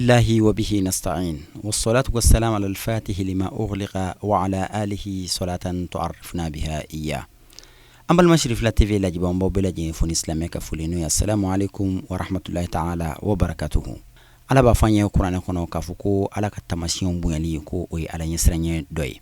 Bisimilahi wa bihi nasta'in wassalatu wassalamu ala al-fatihi lima ughliqa wa ala alihi salatan tu'arrifuna biha iya. An balima Sirifila TV lajɛbaaw, an b'aw bɛɛ lajɛlen fo ni silamɛ ka foli n'o ye assalamu alaikum wa rahmatullahi ta'ala wa barakatuhu. Ala b'a fɔ an ye kuranɛ kɔnɔ k'a fɔ ko Ala ka taamasiyɛnw bonyali ko o ye Ala ɲɛsiranɲɛ dɔ ye.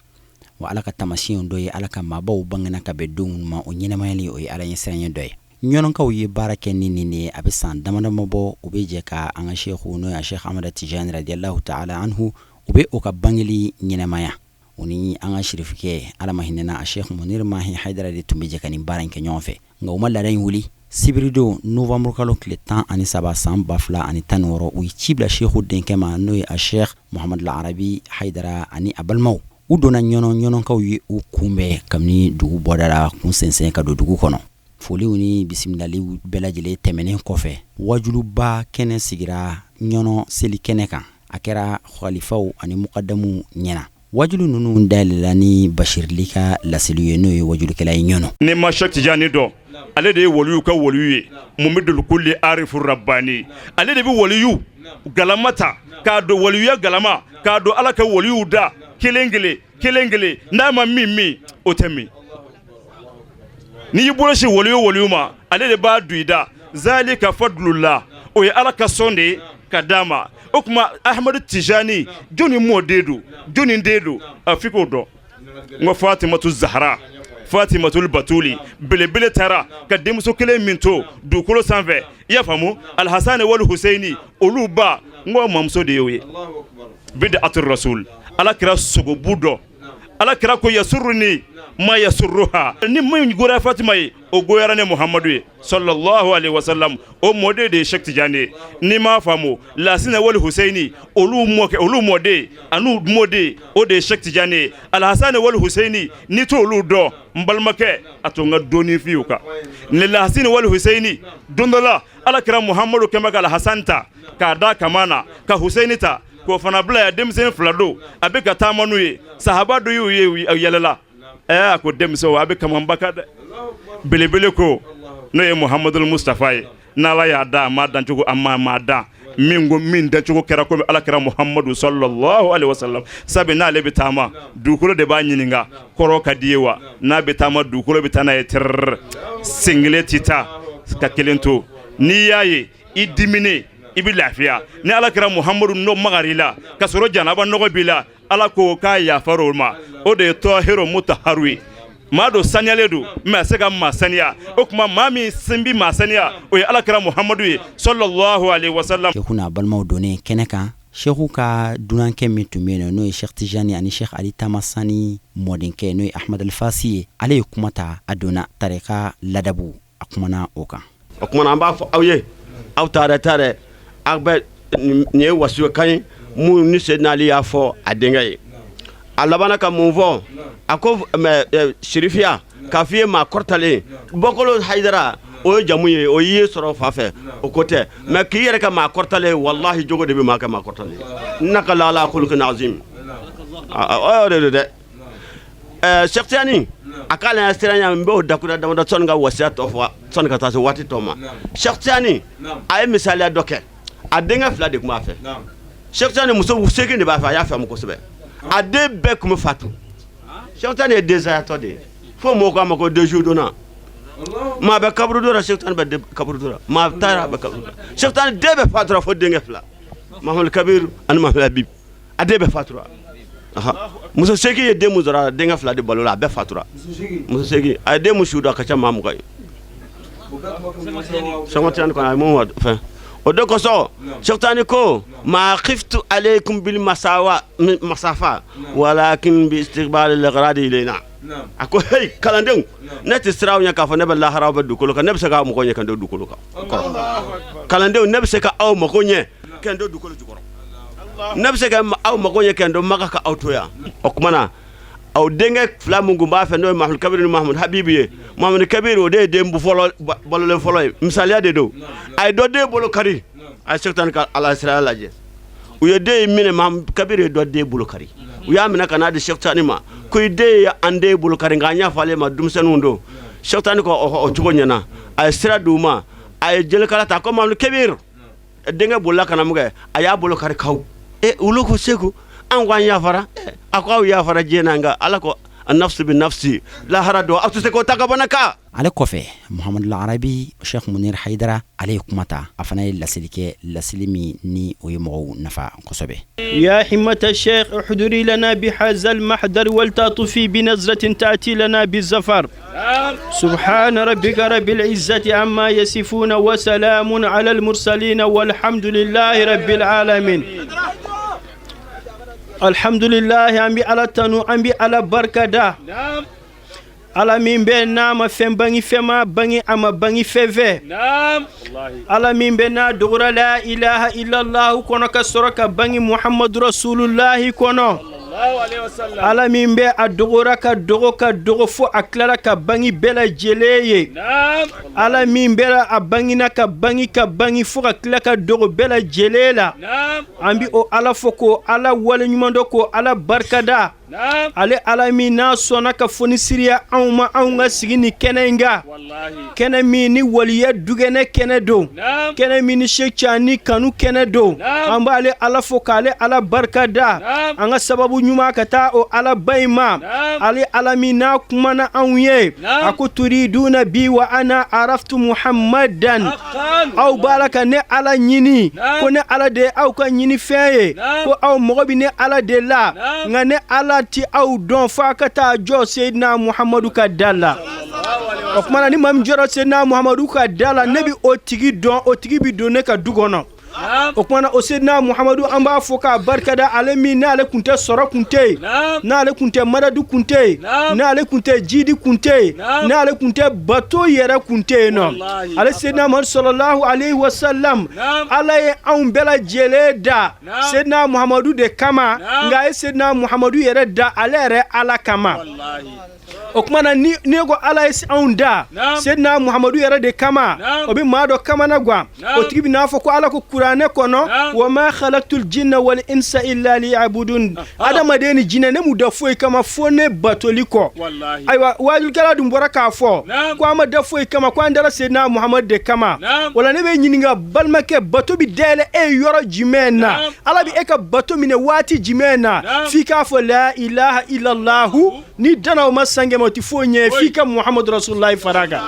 Wa Ala ka taamasiyɛnw dɔ ye Ala ka maabaw bangena ka bɛn don minnu ma o ɲɛnamayali o ye Ala ɲɛsiranɲɛ dɔ ye. Ɲɔnɔkaw ye baara kɛ ni nin de ye a bɛ san dama dama bɔ u bɛ jɛ ka an ka seku n'o ye Sɛki Amada Tijani radiyallahu ta'ala anhu u bɛ o ka bangeli ɲɛnamaya u ni an ka sirifikɛ Ala ma hinɛna a Sɛki Munir Mahi Hayidara de tun bɛ jɛ ka nin baara in kɛ ɲɔgɔn fɛ nka u ma laada in wuli sibiridon nowanburukalo tile 13 san 2016 u ye ci bila seku denkɛ ma n'o ye a Sɛki Muhamadu Arabi Hayidara ani a balimaw u donna Ɲɔnɔ Ɲɔnɔkaw ye u kunbɛn kabini dugu bɔda la k'u sɛnsɛn ka don dugu kɔnɔ foliw ni bisimilaliw bɛɛ lajɛlen tɛmɛnen kɔfɛ wajuluba kɛnɛ sigira Ɲɔnɔ seli kɛnɛ kan a kɛra khalifaw ani mukadamuw ɲɛna wajulu ninnu dayɛlɛla ni Bashirili ka laseliw ye n'o ye wajulikɛla ye Ɲɔnɔ N'i ma Sɛki Tijani dɔn, ale de ye waliyuw ka waliyu ye mumidul kulli arifu rabani ale de bɛ waliyu galama ta k'a don waliyuya galama k'a don Ala ka waliyuw da kelen kelen kelen kelen n'a ma min min o tɛ min n'i y'i bolo sin waliyu o waliyu ma ale de b'a don i da zalika fadlullah o ye Ala ka sɔn de ye ka d'a ma o tuma Ahmadu Tijani jɔnni mɔden don jɔnni den don a f'i k'o dɔn n ko Fatimatu Zahara Fatimatul Batuli belebele taara ka denmuso kelen min to dugukolo sanfɛ i y'a faamu Alhasani wal Huseyini olu ba n ko mamuso de y'o ye bid'atu rasul Ala kira sogobu dɔ Ala kira ko yasuruni ma yasurruha ni min goyara Fatima ye o goyara ne Muhamadu ye sallallahu alaihi wasallam o mɔden de ye Sɛki Tijani ye n'i m'a faamu Lasina wal Huseyini olu mɔkɛ olu mɔden an'u mɔden o de ye Sɛki Tijani ye Alhasani wal Huseyini n'i t'olu dɔn n balimakɛ a to n ka dɔɔnin f'i ye o kan ni Lasina wal Huseyini don dɔ la Ala kira Muhamadu kɛn bɛ ka Alhasani ta k'a da kaman na ka Huseyini ta k'o fana bila yan denmisɛnnin fila don a bɛ ka taama n'u ye sahaba dɔ y'u ye u yɛlɛla ɛɛ a ko denmisɛnw a bɛ kamanba kan dɛ belebele ko n'o ye Muhamadul Mustafa ye n'Ala y'a da a ma dancogo a ma maa dan min ko min dancogo kɛra komi Ala kira Muhamadu sallallahu alaihi wasallam sabu n'ale bɛ taama dugukolo de b'a ɲininka kɔrɔn ka di i ye wa n'a bɛ taama dugukolo bɛ taa n'a ye tɛrɛrɛ sen kelen tɛ taa ka kelen to n'i y'a ye i diminen i bɛ lafiya ni Ala kira Muhamadu n'o magar'i la ka sɔrɔ janaba nɔgɔ b'i la Ala ko k'a yafara o ma o de ye tɔhiru mutaharu ye maa don saniyalen don mais a se ka maa saniya o tuma maa min sen bɛ maa saniya o ye Ala kira Muhamadu ye sallallahu alaihi wasallam Seku n'a balimaw donnen kɛnɛ kan Seku ka dunankɛ min tun bɛ yen n'o ye Sɛki Tijani ani Sɛki Ali Tamasani mɔdenkɛ n'o ye Ahmad Alfasi ye ale ye kuma ta a donna tarika ladabu a kumana o kan o tuma an b'a fɔ aw ye aw ta ta dɛ aw bɛ nin ye wasiya kan ye mun ni Seydina Ali y'a fɔ a denkɛ ye a labanna ka mun fɔ a ko sirifiya k'a fɔ i ye maa kɔrɔtalen bɔkolo Hayidara o ye jamu ye o y'i sɔrɔ fa fɛ o ko tɛ mais k'i yɛrɛ kɛ maa kɔrɔtalen walahi jogo de bɛ maa kɛ maa kɔrɔtalen innaka la ala khuluqin azim o de don dɛ Sɛki Tijani a k'ale ɲɛ siranya n b'o dakura damadɔ sɔnni ka wasiya tɔ fɔ sɔnni ka taa se waati tɔ ma Sɛki Tijani a ye misaliya dɔ kɛ a denkɛ fila de tun b'a fɛ Sɛki Tijani muso seegin de b'a fɛ a y'a faamu kosɛbɛ a den bɛɛ tun bɛ fatu Sɛki Tijani ye densayatɔ de ye fo mɔgɔw k'a ma ko den sudonna maa bɛ kaburudo la Sɛki Tijani bɛ kaburudo la maa taara a bɛ kaburudo la Sɛki Tijani den bɛɛ fatura fo denkɛ fila Mahamadu Kabiru ani Mahamadu Habib a den bɛɛ fatura muso seegin ye den mun sɔrɔ denkɛ fila de balola a bɛɛ fatura muso seegin a ye den mun su don a ka ca maa 20 ye Sɛki Tijani kɔni a ye mun fɛn o de kosɔn Sɛki Tijani ko ma khiftu alaykum bil masawa masafa walakin bi istiqbal al-aghrad ilayna a ko hey kalandenw ne tɛ siran aw ɲɛ k'a fɔ ne bɛ lahara aw bɛ dugukolo kan ne bɛ se k'aw mago ɲɛ ka n to dugukolo kan kalandenw ne bɛ se ka aw mago ɲɛ ka n to dugukolo jukɔrɔ ne bɛ se ka aw mago ɲɛ ka n to Maka ka aw to yan o tuma na aw denkɛ fila min tun b'a fɛ n'o ye Mahamadu Kabiru ni Mahamadu Habibu ye Mahamadu Kabiru o de ye den fɔlɔ balolen fɔlɔ ye misaliya de don a ye dɔ den bolo kari a ye Sɛki Tijani ka Ala siranya lajɛ u ye den in minɛ Mahamadu Kabiru ye dɔ den bolo kari u y'a minɛ ka n'a di Sɛki Tijani ma ko i den ye an den bolo kari nka an y'a fɔ ale ma denmisɛnninw don Sɛki Tijani ko o cogo ɲɛna a ye sira d'u ma a ye jelekala ta ko Mahamadu Kabiru Denkɛ bolila ka na mun kɛ, a y'a bolo kari kaw. E olu ko Seku, an ko an yafara. A ko aw yafara diɲɛ na, nka Ala ko nafsi bi nafsi, lahara don aw tɛ se k'o ta ka bɔ ne kan. Ale kɔfɛ, Muhamadu Arabi Sheikh Munir Haidara, ale ye kuma ta. A fana ye laseli kɛ, laseli min ni o ye mɔgɔw nafa kosɛbɛ. يا همة الشيخ احضري لنا بهذا المحضر ولتعطفي بنظرة تأتي لنا بالظفر. سبحان ربك رب العزة عما يصفون وسلام على المرسلين والحمد لله رب العالمين. الحمد لله, an bɛ Ala tanu, an bɛ Ala barika da, Ala min bɛ n'a ma fɛn bangi, fɛn ma bangi a ma bangi fɛn fɛ, Ala min bɛ n'a dogora la ilaha illallah kɔnɔ ka sɔrɔ ka bangi Muhammadu rasulullahi kɔnɔ, Ala min bɛ a dogora ka dogo ka dogo fo a tilara ka bangi bɛɛ lajɛlen ye, Ala min bɛ a bangina ka bangi ka bangi fo ka tila ka dogo bɛɛ lajɛlen la, an bɛ o Ala fo ko Ala waleɲuman dɔn, ko Ala barikada. Ale Ala min n'a sɔnna ka fonisiriya anw ma, anw ka sigi ni kɛnɛ in kan, kɛnɛ min ni waliya dugɛnɛ kɛnɛ don, kɛnɛ min ni Cheikh Tidiane kanu kɛnɛ don, an b'ale Ala fo k'ale Ala barika da. An ka sababu ɲuman ka taa o Ala ba in ma. Ale Ala min n'a kumana anw ye, a ko turiduna bi wa ana araftu Muhammadan, aw b'a la ka ne Ala ɲini, ko ne Ala de ye aw ka ɲini fɛn ye, ko aw mago bɛ ne Ala de la, nka ne Ala ti aw dɔn f'a ka taa jɔ Seyidina Muhamadu ka da la. O tuma na, ni maa min jɔra Seyidina Muhamadu ka da la, ne bɛ o tigi dɔn, o tigi bɛ don ne ka du kɔnɔ. O tuma na, o Seyidina Muhamadu, an b'a fɔ k'a barikada, ale min n'ale kun tɛ sɔrɔ kun tɛ yen, n'ale kun tɛ madadu kun tɛ yen, n'ale kun tɛ jidi kun tɛ yen, n'ale kun tɛ bato yɛrɛ kun tɛ yen nɔ. Ale Seyidina Muhamadu sallallahu alaihi wasallam, Ala ye anw bɛɛ lajɛlen da Seyidina Muhamadu de kama, nka a ye Seyidina Muhamadu yɛrɛ da ale yɛrɛ Ala kama. O tuma na, ni ne ko Ala ye anw da Seyidina Muhamadu yɛrɛ de kama, o bɛ maa dɔ kamana gan. O tigi bɛ n'a fɔ ko Ala ko kuranɛ kɔnɔ wa ma khalaqtul jinna wal insa illa liya'budun, adamaden ni jinɛ, ne m'u da foyi kama fo ne batoli kɔ. Ayiwa, waajulikɛla dun bɔra k'a fɔ ko an ma da foyi kama, ko an dara Seyidina Muhamadu de kama. Wala ne bɛ ɲininka, balimakɛ, bato bɛ dayɛlɛ e ye yɔrɔ jumɛn na? Ala bɛ e ka bato minɛ waati jumɛn na? F'i k'a fɔ la ilaha illallahu. Ni danna o ma san 100, o tɛ foyi ɲɛ, f'i ka Muhamadu rasulullahi fara kan.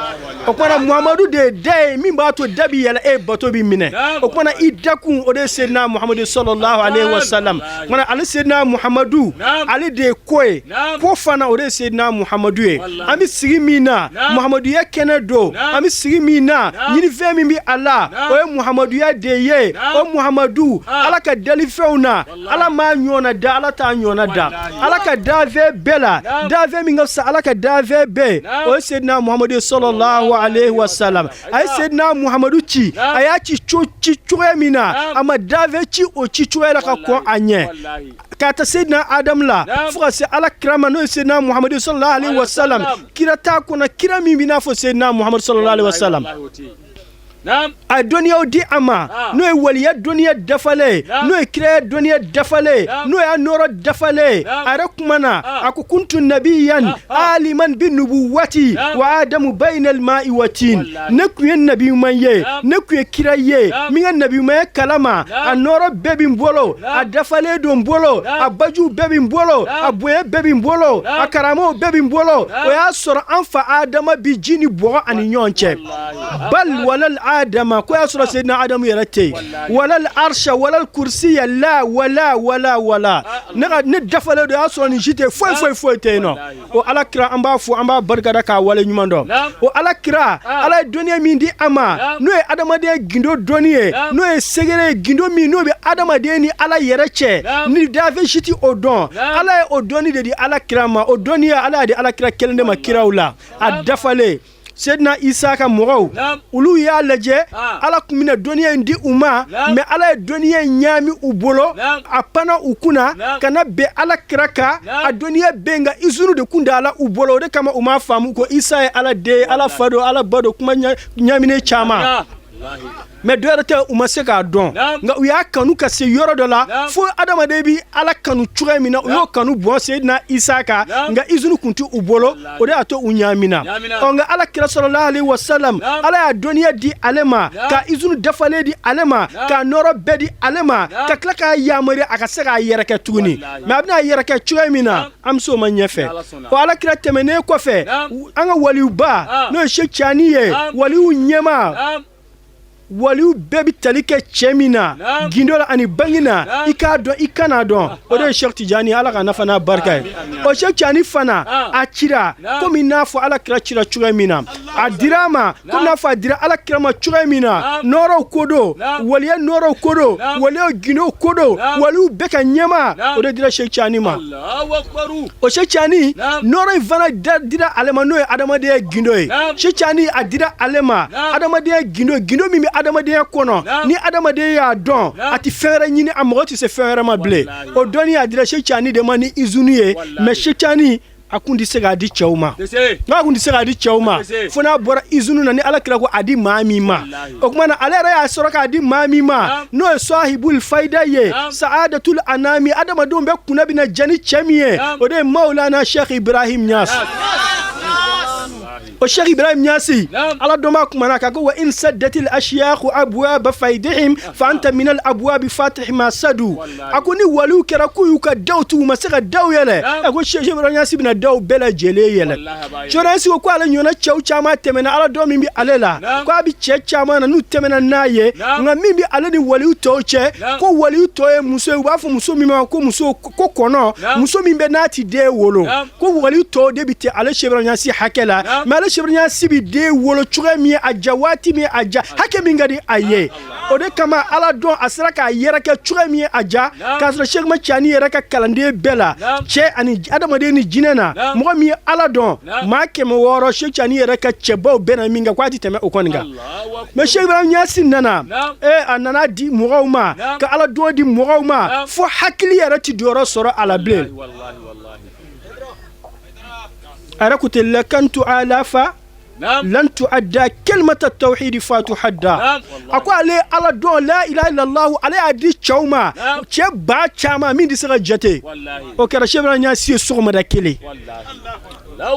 O kumana, Muhamadu de ye da ye min b'a to da bi yɛlɛ e, bato bi minɛ. O kumana, i dakun, o de ye Seyidina Muhamadu sallallahu alaihi wasallam. O kumana, ale Seyidina Muhamadu, ale de ye ko ye, ko fana, o de ye Seyidina Muhamadu ye. An bɛ sigi min na, Muhamaduya kɛnɛ don. An bɛ sigi min na, ɲinifɛn min bɛ a la, o ye Muhamaduya de ye. O Muhamadu, Ala ka dalifɛnw na, Ala m'a ɲɔgɔnna da, Ala t'a ɲɔgɔnna da. Ala ka dafɛn bɛɛ la, dafɛn min ka fisa Ala ka dafɛn bɛɛ, o ye Seyidina Muhamadu sallallahu alaihi wasallam. A ye Seyidina Muhamadu ci, a y'a ci ci cogoya min na, a ma dafɛn ci o ci cogoya la ka kɔn a ɲɛ, k'a ta Seyidina Adamu la fo ka se Ala kira ma, n'o ye Seyidina Muhamadu sallallahu alaihi wasallam. Kira t'a kɔnɔ, kira min b'i n'a fɔ Seyidina Muhamadu sallallahu alaihi wasallam. A ye dɔnniyaw di a ma, n'o ye waliya dɔnniya dafalen ye, n'o ye kiraya dɔnniya dafalen ye, n'o y'a nɔrɔ dafalen ye. A yɛrɛ kumana, a ko kuntu nabiyan aliman bi nubuwati wa adamu bayinal ma'i wa tin. Ne kun ye nabi ɲuman ye, ne kun ye kira ye min ka nabi ɲumanya kalama, a nɔrɔ bɛɛ bɛ n bolo, a dafalen don n bolo, a bajuw bɛɛ bɛ n bolo, a bonya bɛɛ bɛ n bolo, a karamaw bɛɛ bɛ n bolo. O y'a sɔrɔ an fa Adama bi ji ni bɔgɔ ani ɲɔgɔn cɛ. Bal walal adama, ko y'a sɔrɔ Seyidina Adamu yɛrɛ tɛ yen, walal arsha walal kursiya la wala wala wala. Ne ka ne dafalen don, y'a sɔrɔ nin si tɛ, foyi foyi foyi tɛ yen nɔ. O Ala kira, an b'a fo, an b'a barikada k'a wale ɲuman dɔn. O Ala kira, Ala ye dɔnniya min di a ma, n'o ye adamadenya gindo dɔnni ye, n'o ye secret ye, gindo min n'o bɛ adamaden ni Ala yɛrɛ cɛ, ni dafɛn si tɛ o dɔn, Ala ye o dɔnni de di Ala kira ma. O dɔnniya, Ala y'a di Ala kira kelen de ma kiraw la, a dafalen. Seyidina Isa ka mɔgɔw, olu y'a lajɛ, Ala tun bɛna dɔnniya in di u ma, mais Ala ye dɔnniya in ɲaami u bolo, a panna u kunna ka na bɛn Ala kira kan. A dɔnniya bɛ nka izunu de kun da ala u bolo, o de kama u m'a faamu ko Isa ye Ala den ye, Ala fa don, Ala ba don, kuma ɲaaminen caman. Mais dɔ wɛrɛ tɛ, u ma se k'a dɔn, nka u y'a kanu ka se yɔrɔ dɔ la, fo adamaden bɛ Ala kanu cogoya min na, u y'o kanu bɔn Seyidina Isa kan, nka izini kun tɛ u bolo, o de y'a to u ɲaamina. Ɔ, nka Ala kira sallallahu alaihi wasallam, Ala y'a dɔnniya di ale ma, ka izini dafalen di ale ma, ka nɔɔrɔ bɛɛ di ale ma, ka tila k'a yamaruya a ka se k'a yɛrɛ kɛ tuguni. Mais a bɛna a yɛrɛ kɛ cogoya min na, an bɛ se o ma ɲɛfɛ. O Ala kira tɛmɛnen kɔfɛ, an ka waliyuba, n'o ye Sɛki Cani ye, waliyu ɲɛmaa, waliyu bɛɛ bɛ tali kɛ cɛ min na gindo la ani bangi na, i k'a dɔn, i kan'a dɔn, o de ye Sɛki Tijani, Ala ka nafa n'a barika ye. O Sɛki Cani fana, a cira komi n'a fɔ Ala kira cira cogoya min na, a dira a ma komi n'a fɔ a dira Ala kira ma cogoya min na. Nɔɔrɔw ko don, waliya nɔɔrɔw ko don, waliyaw gindow ko don, waliyu bɛɛ ka ɲɛmaa, o de dira Sɛki Cani ma. O Sɛki Cani, nɔɔrɔ in fana dira ale ma, n'o ye adamadenya gindo ye. Sɛki Cani, a dira ale ma adamadenya gindo, gindo min bɛ adamadenya kɔnɔ, ni adamaden y'a dɔn, a tɛ fɛn wɛrɛ ɲini, a mago tɛ se fɛn wɛrɛ ma bilen. O dɔnni, a dira Sɛki Cani de ma ni izini ye. Mais Sɛki Cani, a kun tɛ se k'a di cɛw ma, n'a kun tɛ se k'a di cɛw ma fo n'a bɔra izini na, ni Ala kira ko a di maa min ma. O tuma na, ale yɛrɛ y'a sɔrɔ k'a di maa min ma, n'o ye sahibul fayida ye, saadatul anami, adamadenw bɛɛ kunna bɛna ja ni cɛ min ye, o de ye Mawulana Sheikh Ibrahim Niass. O Sheikh Ibrahim Niass, Ala dɔnbaa kumana k'a ko: wa in saddatil ashiyaku abwaba faydihim fa anta minal abwabi fatih ma sadu. A ko ni waliw kɛra k'u y'u ka daw tu, u ma se ka daw yɛlɛ, a ko Sheikh Ibrahim Niass bɛna daw bɛɛ lajɛlen yɛlɛ. Sheikh Ibrahim Niass ko ko ale ɲɔgɔnna cɛw caman tɛmɛna, Ala dɔn min bɛ ale la, ko a bɛ cɛ caman na n'u tɛmɛna n'a ye, nka min bɛ ale ni waliw tɔw cɛ, ko waliw tɔ ye muso ye, u b'a fɔ muso min ma ko muso ko kɔnɔ, muso min bɛ n'a ti den wolo, ko waliw tɔw de bɛ ten ale Sheikh Ibrahim Niass hakɛ la. Mais ale Sheikh Ibrahim Niass bɛ den wolo cogoya min ye a ja, waati min a ja, hakɛ min ka di a ye. O de kama Ala dɔn, a sera k'a yɛrɛ kɛ cogoya min ye a ja, k'a sɔrɔ Sheikh Ahmad Tijani yɛrɛ ka kalanden bɛɛ la, cɛ ani adamaden ni jinɛ na, mɔgɔ min ye Ala dɔn, maa 600, Sheikh Tijani yɛrɛ ka cɛbaw bɛɛ na min kɛ, k'a ti tɛmɛ o kɔni kan. Mais Sheikh Ibrahim Niass nana, a nana di mɔgɔw ma, ka Ala dɔn di mɔgɔw ma, fo hakili yɛrɛ ti jɔyɔrɔ sɔrɔ a la bilen. A yɛrɛ ko ten: lakantu alafa lan tuadda kalimata tawhidi fatuhadda. A ko ale Ala dɔn, la ilaha illallah, ale y'a di cɛw ma, cɛ ba caman min tɛ se ka jate. O kɛra Sheikh Ibrahim Niass ye sɔgɔmada kelen.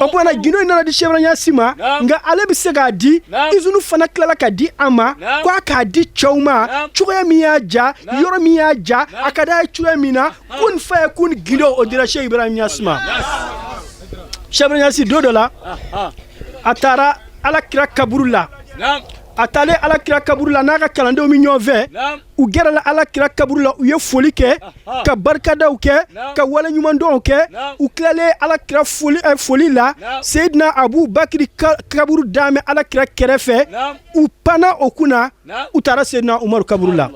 O tuma na, gindo in nana di Sheikh Ibrahim Niass ma, nka ale bɛ se k'a di, izini fana tilala ka di a ma ko a k'a di cɛw ma cogoya min y'a ja, yɔrɔ min y'a ja, a ka d'a ye cogoya min na. Kun fayakun gindo, o dira Sheikh Ibrahim Niass ma. Sheikh Ibrahim Niass, don dɔ la, a taara Ala kira kaburu la. A taalen Ala kira kaburu la n'a ka kalandenw min ɲɔgɔn fɛ, u gɛrɛla Ala kira kaburu la, u ye foli kɛ, ka barikadaw kɛ, ka waleɲumandɔnw kɛ. U tilalen Ala kira foli la, Seyidina Abu Bakiri kaburu damɛ Ala kira kɛrɛfɛ, u panna o kunna, u taara Seyidina Umaru kaburu la,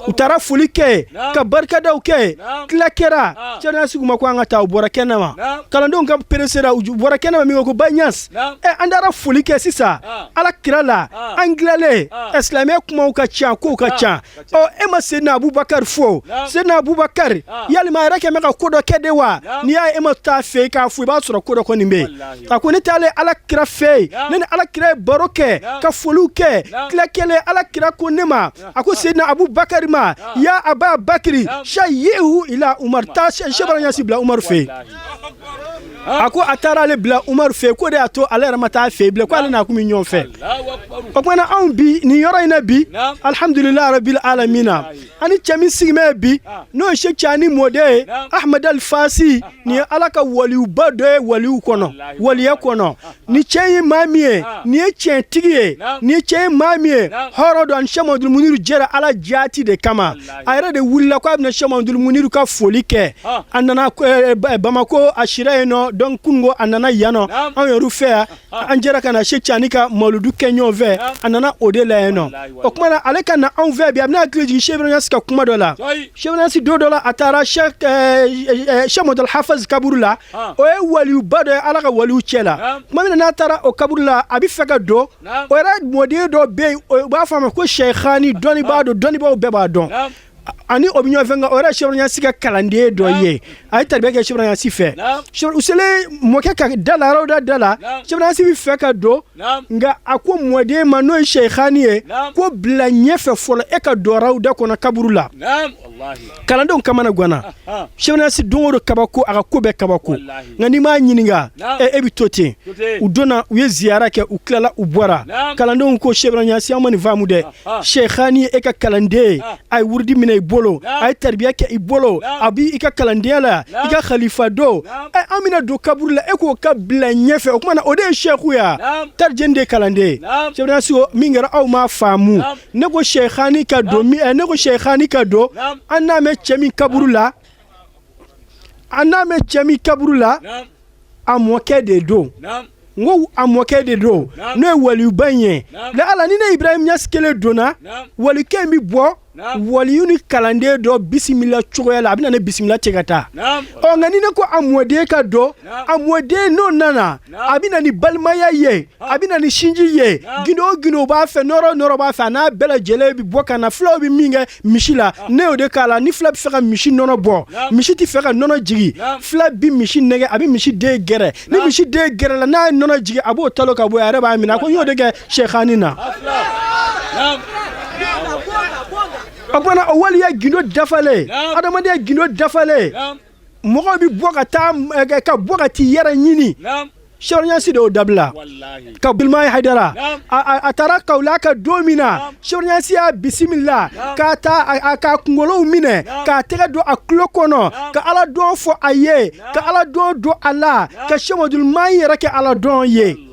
u taara foli kɛ, ka barikadaw kɛ. Tila kɛra, Seyidina Niass ma ko an ka taa. U bɔra kɛnɛ ma, kalandenw ka peresera, u bɔra kɛnɛ ma min ko: Ba Niass, an taara foli kɛ sisan Ala kira la, an tilalen, silamɛya kumaw ka ca, kow ka ca. Ɔ, e ma Seyidina Abubakari fo? Seyidina Abubakari, yalima a yɛrɛ kɛ bɛ ka ko dɔ kɛ de wa? N'i y'a ye e ma taa fɛ yen k'a fo, i b'a sɔrɔ ko dɔ kɔni bɛ yen. A ko ne taalen Ala kira fɛ yen, ne ni Ala kira ye baro kɛ, ka foliw kɛ. Tila kelen, Ala kira ko ne ma, a ko Seyidina Abubakari ma: ya Aba Bakiri, shayihu ila Umar, taa Sheikh Ibrahim Niass bila Umaru fɛ yen. A ko a taara ale bila Umaru fɛ yen, k'o de y'a to ale yɛrɛ ma taa fɛ yen bilen, ko ale n'a kun bɛ ɲɔgɔn fɛ. O tuma na, anw bi nin yɔrɔ in na bi, alhamdulilayi rabil alamina, ani cɛ min sigimɛ bi, n'o ye Sheikh Tijani mɔden ye, Ahmad Al Fasi, nin ye Ala ka waliyuba dɔ ye waliyu kɔnɔ, waliya kɔnɔ. Ni cɛ ye maa min ye, nin ye tiɲɛtigi ye. Ni cɛ ye maa min ye, hɔrɔn don. Ani Sheikh Mahamadu Muniru jɛra Ala jaati de kama. A yɛrɛ de wulila ko a bɛna Sheikh Mahamadu Muniru ka foli kɛ. A nana Bamako, a sira yen nɔ. Donc kununko a nana yan nɔ, anw yɛrɛ fɛ yan, an jɛra ka na Sheikh Tijani ka mawuludu kɛ ɲɔgɔn fɛ. A nana o de la yen nɔ. O tuma na, ale ka na anw fɛ bi, a bɛna hakili jigin Sheikh Ibrahim Niass ka kuma dɔ la. Sheikh Ibrahim Niass, don dɔ la, a taara Sheikh Mahamadu Hafiz kaburu la. O ye waliyuba dɔ ye Ala ka waliyu cɛ la. Tuma min na n'a taara o kaburu la, a bɛ fɛ ka don, o yɛrɛ mɔden dɔ bɛ yen, u b'a fɔ a ma ko Sɛyikhani, dɔnnibaa don, dɔnnibaaw bɛɛ b'a dɔn. Ani o bɛ ɲɔgɔn fɛ, nka o yɛrɛ Cheikh Ɲasi ka kalanden dɔ ye, a ye taribiya kɛ Cheikh Ɲasi fɛ. U selen mɔkɛ ka da la, rawda da la, Cheikh Ɲasi bɛ fɛ ka don, nka a ko mɔden ma, n'o ye Seyikani ye, ko bila ɲɛfɛ fɔlɔ, e ka don rawda kɔnɔ, kaburu la. Kalandenw kamana ganna. Cheikh Ɲasi don o don kabako, a ka ko bɛɛ kabako, nka n'i m'a ɲininka, e bɛ to ten. U donna, u ye ziyara kɛ, u tilala, u bɔra. Kalandenw ko Cheikh Ɲasi, an ma nin faamu dɛ. Seyikani ye e ka kalanden ye, a ye wurudi minɛ i bolo, a ye taribiya kɛ i bolo, a b'i ka kalandenya la, i ka khalifa don. An bɛna don kaburu la, e k'o ka bila ɲɛfɛ, o tuma na o de ye seku ya, tari jɛni de ye kalanden ye? Cheikh Ɲasi ko min kɛra, aw m'a faamu. Ne ko Seyikani ka don min, ne ko Seyikani ka don, an n'a mɛn cɛ min kaburu la, an n'a mɛn cɛ min kaburu la, a mɔkɛ de don. N ko a mɔkɛ de don, n'o ye waliyuba in ye. La ala ni ne Ibrahim Ɲasi kelen donna, walikɛ in bɛ bɔ waliyu ni kalanden dɔ bisimila cogoya la, a bɛ na ne bisimila cɛ ka taa. Ɔ nka ni ne ko a mɔden ka don, a mɔden n'o nana, a bɛ na ni balimaya ye, a bɛ na ni sinji ye, gindo o gindo b'a fɛ, nɔrɔ o nɔrɔ b'a fɛ, a n'a bɛɛ lajɛlen bɛ bɔ ka na. Fulaw bɛ min kɛ misi la, ne y'o de k'a la. Ni fula bɛ fɛ ka misi nɔnɔ bɔ, misi tɛ fɛ ka nɔnɔ jigin, fula bɛ misi nɛgɛ, a bɛ misi den gɛrɛ. Ni misi den gɛrɛ la, n'a ye nɔnɔ jigin, a b'o talo ka bɔ yen, a yɛrɛ b'a minɛ. A ko n y'o de kɛ Sɛkani na. O tuma na o waliya gindo dafalen, adamadenya gindo dafalen, mɔgɔw bɛ bɔ ka taa ka bɔ ka t'i yɛrɛ ɲini. Cheikh Ɲasi de y'o dabila. Ka Bilmayi Hayidara, a taara Kawulaka don min na, Cheikh Ɲasi y'a bisimila k'a ta k'a kunkolow minɛ, k'a tɛgɛ don a tulo kɔnɔ, ka ala dɔn fɔ a ye, ka ala dɔn don a la, ka Sɛki Mahi yɛrɛ kɛ ala dɔn ye,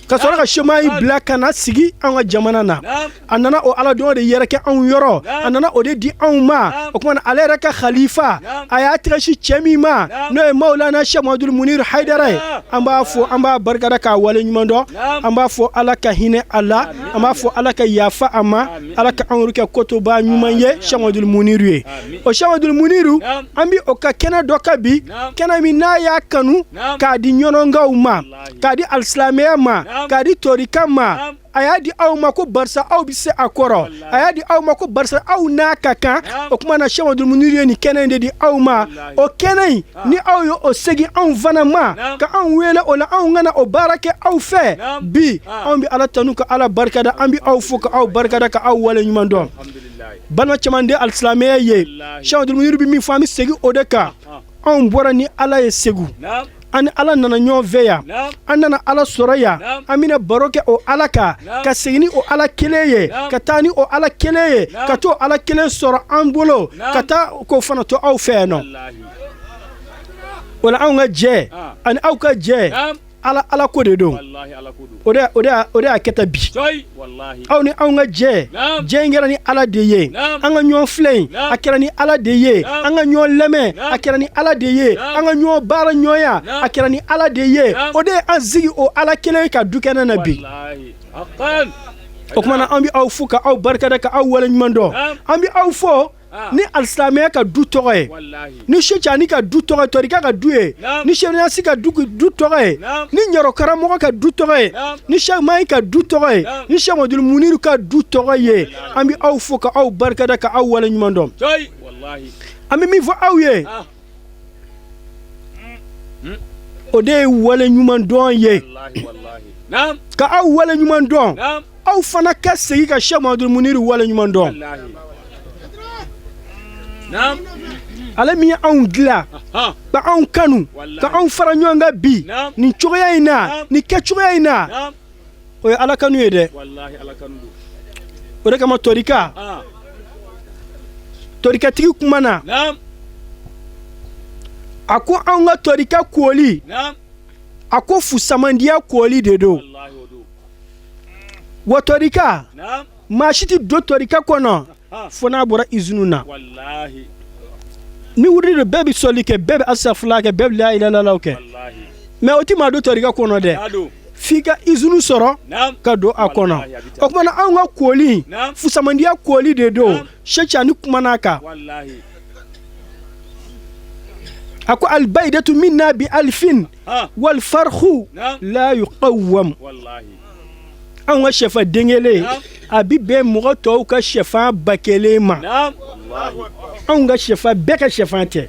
ka sɔrɔ ka Sɛki Mahi bila ka na sigi an ka jamana na. A nana o ala dɔn de yɛrɛ kɛ anw yɔrɔ, a nana o de di anw ma. O tuma na ale yɛrɛ ka khalifa, a y'a tɛgɛ sin cɛ min ma, n'o ye Mawulana Sɛki Mahamadul Muniru Hayidara ye, an b'a fɔ, an b'a barikada k'a wale ɲuman dɔn. An b'a fɔ Ala ka hinɛ a la, an b'a fɔ Ala ka yafa a ma, Ala ka anw kɛ kotoba ɲuman ye Sɛki Mahamadul Muniru ye. O Sɛki Mahamadul Muniru, an bɛ o ka kɛnɛ dɔ kan bi, kɛnɛ min n'a y'a kanu k'a di ɲɔnɔnkaw ma, k'a di alisilamɛya ma, k'a di torika ma. A y'a di aw ma ko barisa aw bɛ se a kɔrɔ, a y'a di aw ma ko barisa aw n'a ka kan. O tuma na Sɛki Mahamadul Muniru ye nin kɛnɛ in de di aw ma. O kɛnɛ in, ni aw ye o segin anw fana ma, ka anw wele o la, anw ka na o baara kɛ aw fɛ bi. Anw bɛ Ala tanu ka Ala barikada, an bɛ aw fo ka aw barikada ka aw wale ɲuman dɔn. Balima caman de alisilamɛya ye, Sɛki Mahamadul Muniru bɛ min fɔ, an bɛ segin o de kan. Anw bɔra ni Ala ye Segu, an ni Ala nana ɲɔgɔn fɛ yan, an nana Ala sɔrɔ yan, an bɛna baro kɛ o Ala kan, ka segin ni o Ala kelen ye, ka taa ni o Ala kelen ye, ka to Ala kelen sɔrɔ an bolo, ka taa k'o fana to aw fɛ yan nɔ. O la anw ka jɛ ani aw ka jɛ, Ala ala ko de don. O de y'a kɛ tan bi. Aw ni anw ka jɛ, jɛ in kɛra ni Ala de ye. An ka ɲɔgɔn filɛ in, a kɛra ni Ala de ye. An ka ɲɔgɔn lamɛn, a kɛra ni Ala de ye. An ka ɲɔgɔn baara ɲɔgɔnya, a kɛra ni Ala de ye. O de ye an sigi o Ala kelen ka du kɛnɛ na bi. O tuma na an bɛ aw fo ka aw barikada ka aw wale ɲuman dɔn. An bɛ aw fo ni alisilamɛya ka du tɔgɔ ye, ni Sɛki ka du tɔgɔ ye, tɔrika ka du ye, ni Sɛki Ɲasi ka du tɔgɔ ye, ni ɲɔrɔ karamɔgɔ ka du tɔgɔ ye, ni Sɛki Mahi ka du tɔgɔ ye, ni Sɛki Mahamadul Muniru ka du tɔgɔ ye. An bɛ aw fo ka aw barikada ka aw wale ɲuman dɔn. An bɛ min fɔ aw ye, o de ye wale ɲuman dɔn ye, ka aw wale ɲuman dɔn, aw fana ka segin ka Sɛki Mahamadul Muniru wale ɲuman dɔn, ale min ye anw dilan ka anw kanu, ka anw fara ɲɔgɔn kan bi nin cogoya in na, nin kɛcogoya in na. O ye Ala kanu ye dɛ. O de kama tɔrika tɔrikatigi kumana, a ko anw ka tɔrika koli, a ko fusamandiya koli de don. Wa tɔrika, maa si tɛ don tɔrika kɔnɔ fo n'a bɔra izinu na. Ni wurudi don, bɛɛ bɛ sɔli kɛ, bɛɛ bɛ asafula kɛ, bɛɛ bɛ la ilaha illallah kɛ, mais o tɛ maa don tɔrika kɔnɔ dɛ, f'i ka izinu sɔrɔ ka don a kɔnɔ. O tuma na anw ka koli, fusamandiya koli de don. Sɛki Cani kumana a kan, a ko albayidatu minna bi alifin wal farhu la yuqawwam. Anw ka sɛfan den kelen a bi bɛn mɔgɔ tɔw ka sɛfan 1000 ma. Anw ka sɛfan bɛɛ ka sɛfan tɛ.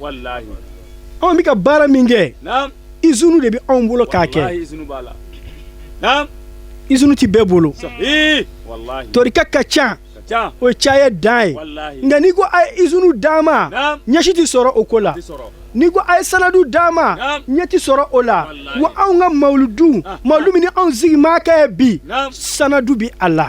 Anw bɛ ka baara min kɛ, izunu de bɛ anw bolo k'a kɛ. Izunu tɛ bɛɛ bolo. Torika ka ca, o ye caya dan ye. Nka n'i ko a ye izunu d'an ma, ɲɛsi tɛ sɔrɔ o ko la. N'i ko a ye sanadu d'an ma, ɲɛ tɛ sɔrɔ o la. Wa anw ka mawuludu, mawuludu min ni anw sigi maa kɛ bi, sanadu bɛ a la.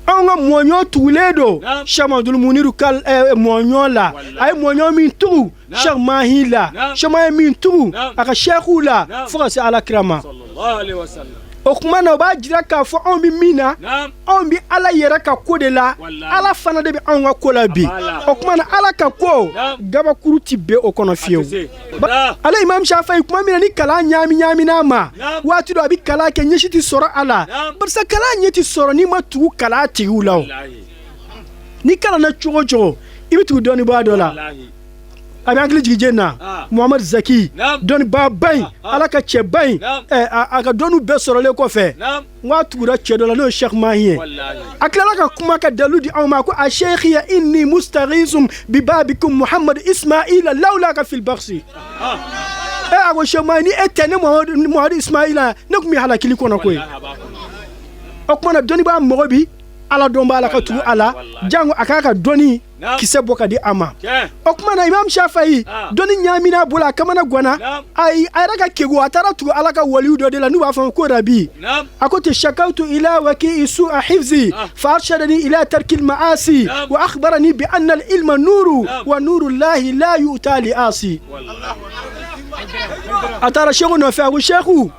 Anw ka mɔɲɔ tugulen don Sɛki Mahamadul Muniru ka mɔɲɔ la. A ye mɔɲɔ min tugu Sɛki Mahi la, Sɛki Mahi ye min tugu a ka sɛkiw la fo ka se Ala kira ma. O tuma na, o b'a jira k'a fɔ anw bɛ min na, anw bɛ Ala yɛrɛ ka ko de la, Ala fana de bɛ anw ka ko la bi. O tuma na, Ala ka ko, gabakuru tɛ bin o kɔnɔ fiyewu. Ale Imam Shafayi, tuma min na ni kalan ɲaami ɲaamina ma, waati dɔ a bɛ kalan kɛ, ɲɛsi tɛ sɔrɔ a la, barisa kalan ɲɛ tɛ sɔrɔ n'i ma tugu kalan tigiw la. O n'i kalanna cogo o cogo, i bɛ tugu dɔnnibaa dɔ la. A bɛ hakili jigin jɛn na, Muhamadu Zaki, dɔnnibaaba in, Ala ka cɛba in, a ka dɔnniw bɛɛ sɔrɔlen kɔfɛ, n ko a tugura cɛ dɔ la, n'o ye Sɛki Mahi ye. A tilala ka kuma ka dalu di anw ma ko a seyikiya inni mustaghizum bi babikum Muhamadu Ismaila lawlaka fil baksi. E a ko Sɛki Mahi, ni e tɛ ne Muhamadu Ismaila, ne tun bɛ halakili kɔnɔ koyi. O tuma na, dɔnnibaa mago bi Ala dɔnbaa la ka tugu a la, jango a k'a ka dɔnni kisɛ bɔ ka di a ma. O tuma na, Imam Shafayi, dɔnni ɲaamina bolo, a kamana ganna. Ayi, a yɛrɛ ka kegu, a taara tugu Ala ka waliyu dɔ de la n'u b'a fɔ ko Rabi. A ko ten: shakawtu ila waki'i su'a hifzi fa arshadani ila tarkil ma'asi wa akhbarani bi anna al ilma nuru wa nuru llahi la yu'ta li asi. A taara seku nɔfɛ, a ko: seku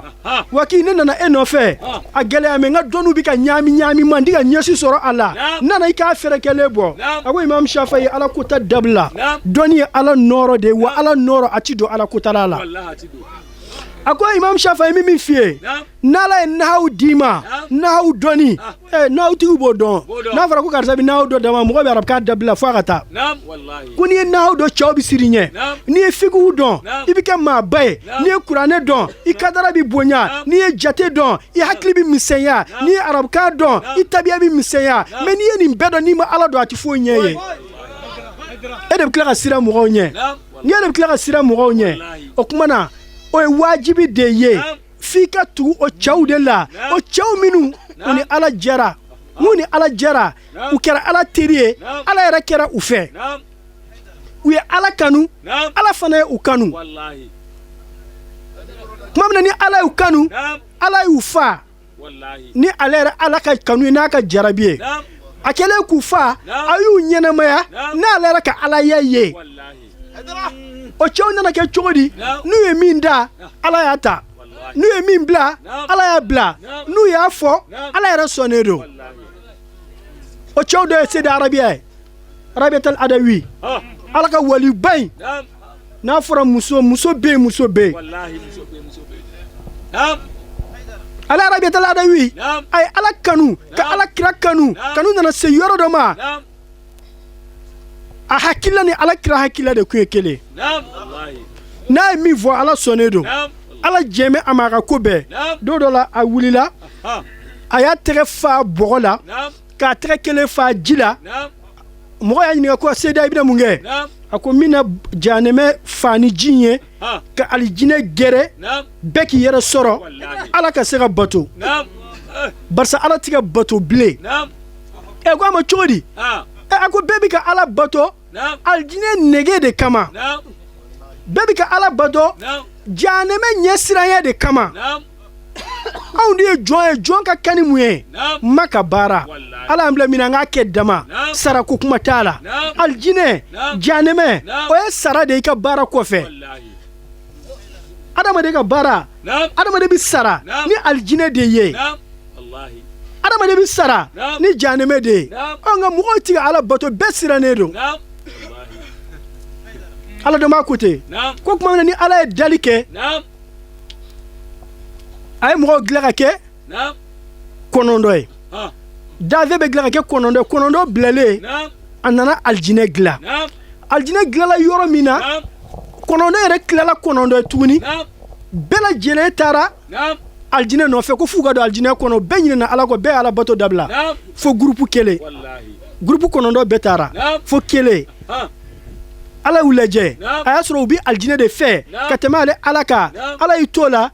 Waki, ne nana e nɔfɛ, a gɛlɛya mɛ n ka dɔnniw bɛ ka ɲaami ɲaami, man di ka ɲɛsi sɔrɔ a la. N nana i k'a fɛrɛkɛlen bɔ. A ko: Imam Shafayi, Ala kota dabila. Dɔnni ye Ala nɔɔrɔ de ye, wa Ala nɔɔrɔ a ti don Ala kotala la. A ko: Imam Shafayi, min f'i ye, n'Ala ye nahawu d'i ma, nahawu dɔnni, nahawutigiw b'o dɔn. N'a fɔra ko karisa bɛ nahawu dɔn dama, mɔgɔ bɛ arabukan dabila fo a ka taa. Ko n'i ye nahawu dɔn, cɛw bɛ siran i ɲɛ. N'i ye fikihu dɔn, i bɛ kɛ maaba ye. N'i ye kuranɛ dɔn, i kadara bɛ bonya. N'i ye jate dɔn, i hakili bɛ misɛnya. N'i ye arabukan dɔn, i tabiya bɛ misɛnya. Mais n'i ye nin bɛɛ dɔn, n'i ma Ala dɔn, a tɛ foyi ɲɛ ye. E de bɛ tila ka siran mɔgɔw ɲɛ, e de bɛ tila ka siran mɔgɔw ɲɛ. O tuma na, o ye wajibi de ye f'i ka tugu o cɛw de la, o cɛw minnu u ni Ala jɛra, n'u ni Ala jɛra, u kɛra Ala teri ye, Ala yɛrɛ kɛra u fɛ. U ye Ala kanu, Ala fana ye u kanu. Tuma min na ni Ala y'u kanu, Ala y'u fa ni ale yɛrɛ Ala ka kanu ye, n'a ka jarabi ye. A kɛlen k'u fa, a y'u ɲɛnamaya n'ale yɛrɛ ka alaya ye. O cɛw nana kɛ cogo di? N'u ye min da, Ala y'a ta. N'u ye min bila, Ala y'a bila. N'u y'a fɔ, Ala yɛrɛ sɔnnen don. O cɛw dɔ ye Seyidi Arabiya ye, Arabiyatal Adawi, Ala ka waliba in. N'a fɔra muso, muso bɛ yen, muso bɛ yen. Ale Arabiyatal Adawi, a ye Ala kanu ka Ala kira kanu. Kanu nana se yɔrɔ dɔ ma, a hakilila ni Ala kira hakilila de tun ye kelen. N'a ye min fɔ, Ala sɔnnen don, Ala jɛn bɛ a ma a ka ko bɛɛ. Don dɔ la, a wulila, a y'a tɛgɛ fa bɔgɔ la, k'a tɛgɛ kelen fa ji la. Mɔgɔ y'a ɲininka ko: Seyida, i bɛna mun kɛ? A ko: n bɛna jahanɛmɛ fa ni ji ye, ka alijinɛ gɛrɛ, bɛɛ k'i yɛrɛ sɔrɔ, Ala ka se ka bato, barisa Ala tɛ ka bato bilen. Ɛ, ko a ma cogo di? Ɛ, a ko bɛɛ bɛ ka Ala bato alijinɛ nege de kama, bɛɛ bɛ ka Ala bato jahanɛmɛ ɲɛsiranya de kama. Anw de ye jɔn ye, jɔn ka kan ni mun ye? Ma ka baara. Ala y'an bila min na, an k'a kɛ dama, sara ko kuma t'a la. Alijinɛ, jahanɛmɛ, o ye sara de ye i ka baara kɔfɛ. Adamaden ka baara, adamaden bɛ sara ni alijinɛ de ye, adamaden bɛ sara ni jahanɛmɛ de ye. Ɔ, nka mɔgɔw tɛ ka Ala bato, bɛɛ sirannen don. Ala dɔnbaa ko ten ko tuma min na ni Ala ye dali kɛ, a ye mɔgɔw dilan ka kɛ kɔnɔntɔn ye. Danfɛn bɛ dilan ka kɛ kɔnɔntɔn ye. Kɔnɔntɔn bilalen, a nana alijinɛ dilan. Alijinɛ dilanla yɔrɔ min na, kɔnɔntɔn yɛrɛ tilala kɔnɔntɔn ye tuguni. Bɛɛ lajɛlen taara. alijinɛ nɔfɛ ko f'u ka don alijinɛ kɔnɔ, bɛɛ ɲinɛna Ala kɔ, bɛɛ ye Ala bato dabila fo gurupu kelen. Gurupu 9 bɛɛ taara fo kelen. Ala y'u lajɛ, a y'a sɔrɔ u bɛ alijinɛ de fɛ ka tɛmɛ ale Ala kan. Ala y'i t'o la,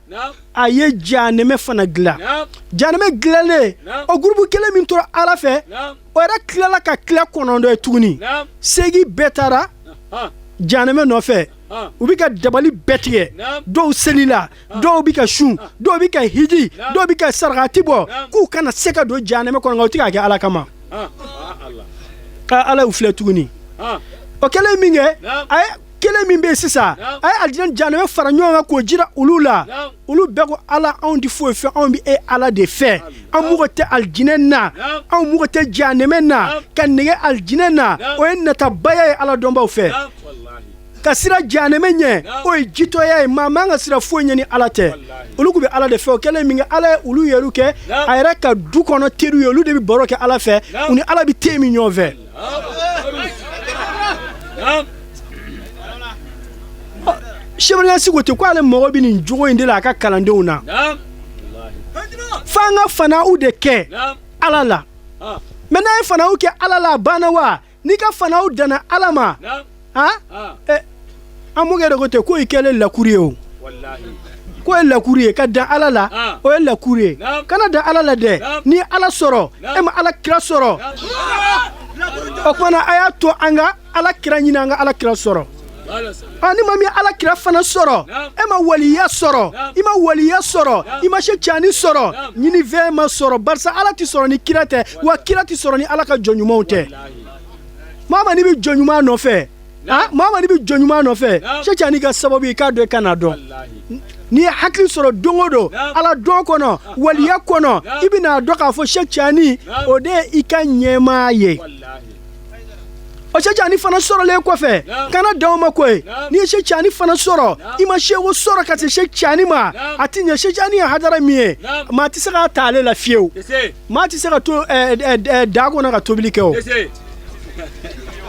a ye janɛmɛ fana dilan. Janɛmɛ dilannen, o gurupu kelen min tora Ala fɛ, o yɛrɛ tilala ka tila 9 ye tuguni. 8 bɛɛ taara janɛmɛ nɔfɛ, u bɛ ka dabali bɛɛ tigɛ. Dɔw selila, dɔw bɛ ka sun, dɔw bɛ ka hiji, dɔw bɛ ka sarakati bɔ k'u kana se ka don janɛmɛ kɔnɔ, nka u tɛ k'a kɛ Ala kama. Ala y'u filɛ tuguni. O kɛlen min kɛ, a ye kelen min bɛ yen sisan, a ye alijinɛ janɛmɛ fara ɲɔgɔn kan k'o jira olu la. Olu bɛɛ ko Ala, anw tɛ foyi fɛ, anw bɛ e Ala de fɛ, an mago tɛ alijinɛ na, anw mago tɛ janɛmɛ na. Ka nege alijinɛ na, o ye natabaya ye Ala dɔnbaw fɛ. Ka siran janɛmɛ ɲɛ, o ye jitɔya ye. Maa man ka siran foyi ɲɛ ni Ala tɛ. Olu tun bɛ Ala de fɛ. O kɛlen min kɛ, Ala ye olu yɛrɛ kɛ a yɛrɛ ka du kɔnɔ teriw ye. Olu de bɛ baro kɛ Ala fɛ, u ni Ala bɛ te min ɲɔgɔn fɛ. Cheikh Niasse ko ten ko ale mago bɛ nin jogo in de la a ka kalandenw na, f'an ka fanaw de kɛ Ala la. Mais n'a ye fanaw kɛ Ala la, a banna wa? N'i ka fanaw danna Ala ma, an mɔkɛ de ko ten k'o ye kɛlen lakuru ye, o k'o ye lakuru ye. Ka dan Ala la, o ye lakuru ye. Kana dan Ala la dɛ. N'i ye Ala sɔrɔ, e ma Ala kira sɔrɔ. O tuma na, a y'a to an ka Ala kira ɲini, an ka Ala kira sɔrɔ. Ni maa min ye Ala kira fana sɔrɔ, e ma waliya sɔrɔ, i ma waliya sɔrɔ, i ma Cheikh Tidiane sɔrɔ, ɲinifɛn ma sɔrɔ, barisa Ala tɛ sɔrɔ ni kira tɛ, wa kira tɛ sɔrɔ ni Ala ka jɔn ɲumanw tɛ. Maa ma n'i bɛ jɔn ɲuman nɔfɛ, maa ma n'i bɛ jɔn ɲuman nɔfɛ, Cheikh Tidiane ka sababu i k'a dɔn, i ka n'a dɔn. N'i ye hakili sɔrɔ don o don Ala dɔn kɔnɔ, waliya kɔnɔ, i bɛna dɔn k'a fɔ Cheikh Tidiane, o de ye i ka ɲɛmaa ye. O Cheikh Tidiane fana sɔrɔlen kɔfɛ, kana dan o ma koyi. N'i ye Cheikh Tidiane fana sɔrɔ, i ma seku sɔrɔ ka se Cheikh Tidiane ma, a ti ɲɛ. Cheikh Tidiane ye hadara min ye, maa tɛ se k'a ta ale la fiyewu. Maa tɛ se ka to daa kɔnɔ ka tobili kɛ, o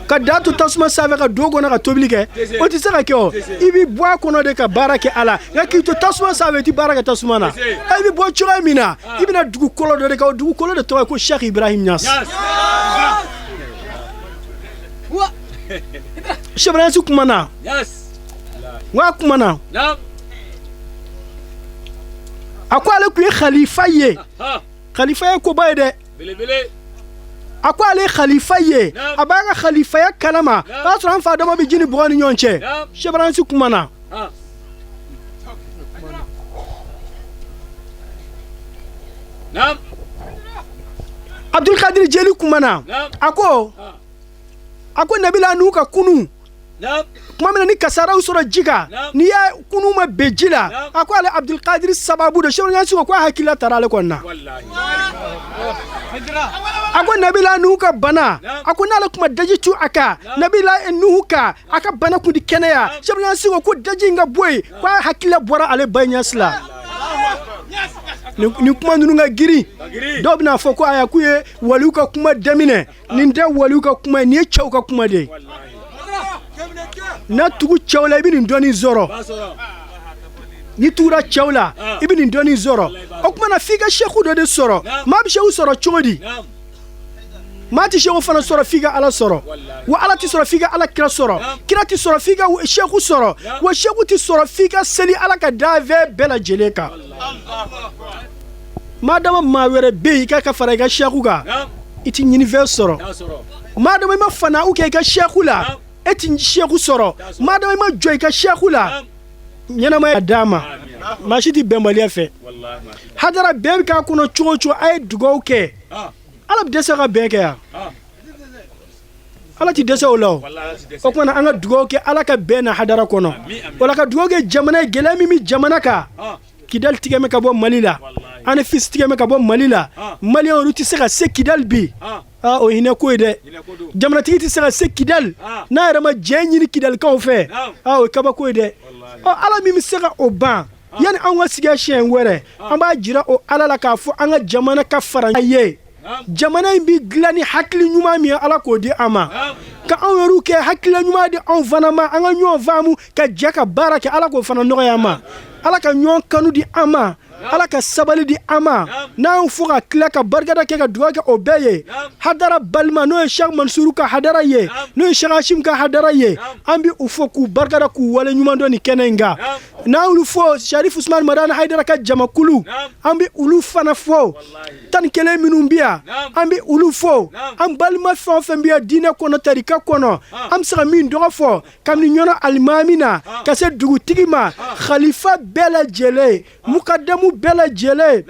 ka daa to tasuma sanfɛ ka don kɔnɔ ka tobili kɛ, o tɛ se ka kɛ. O i bɛ bɔ a kɔnɔ de ka baara kɛ a la, nka k'i to tasuma sanfɛ, i tɛ baara kɛ tasuma na. I bɛ bɔ cogoya min na, i bɛna dugukolo dɔ de kan, o dugukolo de tɔgɔ ye ko Cheikh Ibrahim Niass. Cheikh Ibrahim Niass kumana n ko a kumana, a ko ale tun ye khalifa ye. Khalifa ye koba ye dɛ. A ko ale ye khalifa ye, a b'a ka khalifaya kalama. O y'a sɔrɔ an fa dama bɛ ji ni bɔgɔ ni ɲɔgɔn cɛ. Cheikh Ibrahim Niass kumana. Abdulkadir Jeli kumana, a ko Nabila Nuhu ka kunu, tuma min na ni kasaraw sɔrɔ ji kan, n'i y'a kunu ma ben ji la, a ko ale Abdulkadir sababu don. Cheikh Niasse ko a hakilila taara ale kɔni na. A ko Nabila Nuhu ka bana, a ko n'ale tun ma daji tu a kan, Nabila Nuhu kan, a ka bana kun di kɛnɛya. Cheikh Niasse ko daji in ka bɔ yen, ko a hakilila bɔra ale ba Niasse la. Nin kuma ninnu ka girin, dɔw bɛna fɔ ko aya, k'u ye waliw ka kuma daminɛ. Nin tɛ waliw ka kuma ye, nin ye cɛw ka kuma de ye. N'a tugu cɛw la, i bɛ nin dɔnni sɔrɔ. N'i tugura cɛw la, i bɛ nin dɔnni sɔrɔ. O tuma na, f'i ka seku dɔ de sɔrɔ. Maa bɛ seku sɔrɔ cogo di? Maa tɛ seku fana sɔrɔ f'i ka Ala sɔrɔ, wa Ala tɛ sɔrɔ f'i ka Ala kira sɔrɔ, kira tɛ sɔrɔ f'i ka seku sɔrɔ, wa seku tɛ sɔrɔ f'i ka seli Ala ka danfɛn bɛɛ lajɛlen kan. Maa dama maa wɛrɛ bɛ yen i ka fara i ka seku kan, i tɛ ɲinifɛn sɔrɔ. Maa dama i ma fanaw kɛ i ka seku la, e tɛ seku sɔrɔ. Maa dama i ma jɔ i ka seku la, ɲɛnamaya d'a ma. Maa si tɛ bɛnbaliya fɛ. Hadara bɛn bɛ k'a kɔnɔ cogo o cogo, a ye dugawu kɛ. Ala bɛ dɛsɛ ka bɛn kɛ yan? Ala tɛ dɛsɛ o la. O o tuma na, an ka dugawu kɛ Ala ka bɛn na hadara kɔnɔ. O la, ka dugawu kɛ jamana ye, gɛlɛya min bɛ jamana kan, Kidali tigɛ bɛ ka bɔ Mali la, Anefis tigɛ bɛ ka bɔ Mali la, Maliyɛnw olu tɛ se ka se Kidali bi. Aa, o hinɛ ko ye dɛ. Jamanatigi tɛ se ka se Kidali n'a yɛrɛ ma jɛn ɲini Kidalikaw fɛ. Aa, o ye kabako ye dɛ. Ɔ, Ala min bɛ se ka o ban, yanni anw ka sigi siɲɛ wɛrɛ, an b'a jira o Ala la k'a fɔ an ka jamana ka fara ye. Jamana in bɛ dilan ni hakili ɲuman min ye, Ala k'o di an ma, ka anw yɛrɛw kɛ hakili ɲuman di anw fana ma, an ka ɲɔgɔn faamu ka jɛ ka baara kɛ. Ala k'o fana nɔgɔya an ma. Ala ka ɲɔgɔn kanu di an ma. Ala ka sabali di an ma. N'an y'u fo ka tila ka barikada kɛ ka dugawu kɛ o bɛɛ ye, hadara balima, n'o ye Cheikh Mansuru ka hadara ye, n'o ye Cheikh Hashim ka hadara ye, an bɛ u fo k'u barikada k'u wale ɲuman dɔn nin kɛnɛ in kan. N'an y'olu fo, Sharif Usman Madani Haidara ka jamakulu, an bɛ olu fana fo. 11 minnu bɛ yan, an bɛ olu fo. An balima fɛn o fɛn bɛ yan diinɛ kɔnɔ, tarika kɔnɔ, an bɛ se ka min tɔgɔ fɔ, kabini Ɲɔnɔ alimami na ka se dugutigi ma, khalifa bɛɛ lajɛlen, mukadamu bɛɛ lajɛlen,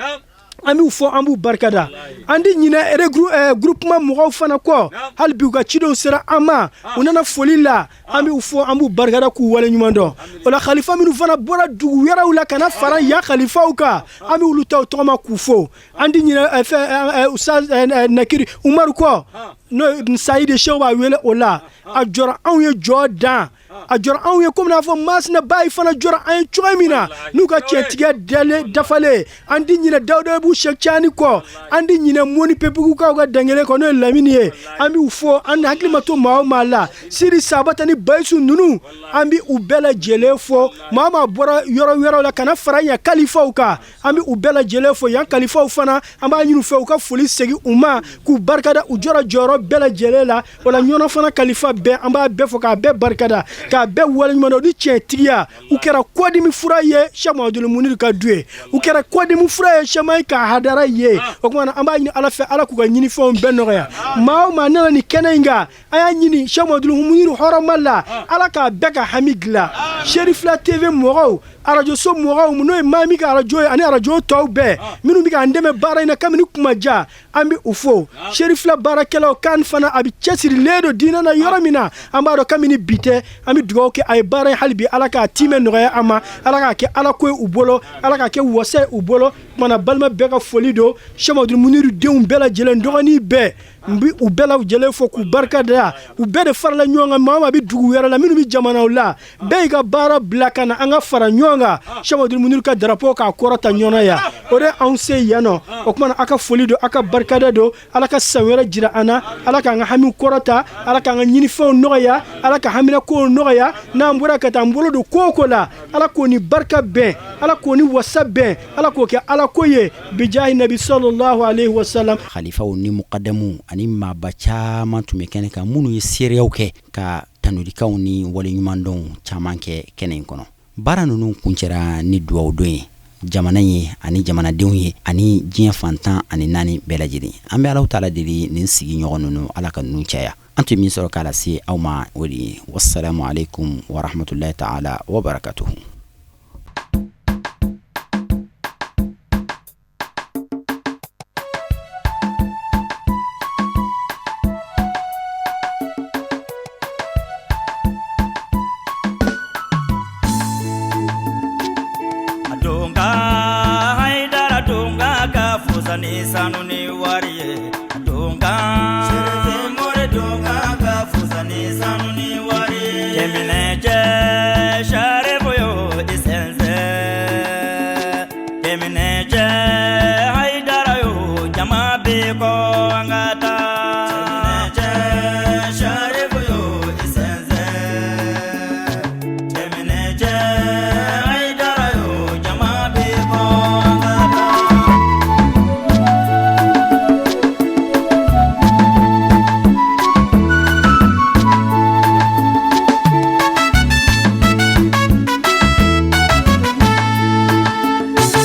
an b'u fo, an b'u barikada. An ti ɲinɛ regroupement mɔgɔw fana kɔ. Hali bi u ka cidenw sera an ma, u nana foli la. An b'u fo, an b'u barikada k'u wale ɲuman dɔn. O la, khalifa minnu fana bɔra dugu wɛrɛw la ka na fara yan khalifaw kan, an bɛ olu ta u tɔgɔ ma k'u fo. An ti ɲinɛ fɛn Ustaz Nakiri Umaru kɔ, n'o ye Sayidi Sew b'a wele o la. A jɔra anw ye jɔ dan, a jɔra anw ye komi n'a fɔ Masina Bayi fana jɔra an ye cogo min na n'u ka cɛntigiya dalen dafalen. An ti ɲinɛ Dawudabugu Sɛk Cani kɔ, an ti ɲinɛ Moni Pepugukaw ka dankelen kɔ, n'o ye Lamini ye. An b'u fo. An hakili ma to maa o maa la, Siri Sabata ni Bayisu ninnu, an bɛ u bɛɛ lajɛlen fo. Maa o maa bɔra yɔrɔ wɛrɛw la ka na fara yan kalifaw kan, an bɛ u bɛɛ lajɛlen fo. Yan kalifaw fana, an b'a ɲini u fɛ u ka foli segin u ma k'u barikada u jɔra jɔyɔrɔ bɛɛ lajɛlen la. O la, Ɲɔnɔ fana kalifa bɛɛ, an b'a bɛɛ fo k'a bɛɛ barikada k'a bɛɛ waleɲuman dɔn ni tiɲɛtigiya. U kɛra kɔdimi fura ye Sɛk Mahamadul Muniru ka du ye, u kɛra kɔdimi fura ye Sɛmayi ka hadara ye. O tuma na, an b'a ɲini Ala fɛ, Ala k'u ka ɲinifɛnw bɛɛ nɔgɔya. Maa o maa nana nin kɛnɛ in kan, an y'a ɲini Sɛk Mahamadul Muniru hɔrɔma la, Ala k'a bɛɛ ka hami dilan. Serifila TV mɔgɔw, arajoso mɔgɔw, n'o ye Mami ka arajo ye ani arajo tɔw bɛɛ minnu bɛ k'an dɛmɛ baara in na kabini kuma jan, an bɛ u fo. Serifila baarakɛlaw kan fana, a bɛ cɛsirilen don diinɛ na yɔrɔ min na, an b'a dɔn kabini bi tɛ. An bɛ dugawu kɛ a ye baara in hali bi, Ala k'a timɛ nɔgɔya a ma, Ala k'a kɛ Ala ko ye u bolo, Ala k'a kɛ wasa ye u bolo. Kumana, balima bɛɛ ka foli don. Sɛk Mahamadul Muniru denw bɛɛ lajɛlen, dɔgɔnin bɛɛ, n bɛ u bɛɛ lajɛlen fo k'u barika da. U bɛɛ de farala ɲɔgɔn kan. Maa o maa bɛ dugu wɛrɛ la, minnu bɛ jamanaw la, bɛɛ y'i ka baara bila ka na an ka fara ɲɔgɔn kan Sɛk Mahamadul Muniru ka drapeau k'a kɔrɔta Ɲɔnɔ yan. O de anw se yan nɔ. O tuma na, aw ka foli don, aw ka barikada don. Ala ka san wɛrɛ jira an na. Ala k'an ka hamiw kɔrɔta, Ala k'an ka ɲinifɛnw nɔgɔya, Ala ka haminakow nɔgɔya. N'an bɔra ka taa an bolo don ko o ko la, Ala k'o ni barika bɛn, Ala k'o ni wasa bɛn, Ala k'o kɛ Ala ko ye, bijahi nabi sallallahu alaihi wasallam. Khalifaw ni mukadamuw ani maaba caman tun bɛ kɛnɛ kan, minnu ye seereyaw kɛ ka tanunikanw ni waleɲumandɔnw caman kɛ kɛnɛ in kɔnɔ. Baara ninnu kuncɛra ni dugawu don ye jamana ye ani jamanadenw ye ani diɲɛ fan 14 bɛɛ lajɛlen. An bɛ Alahu taala deli, nin sigiɲɔgɔn ninnu, Ala ka ninnu caya. An tun min sɔrɔ k'a lase aw ma, o de ye. Wasalamu aleykum warahmatulahi taala wabarakatuhu.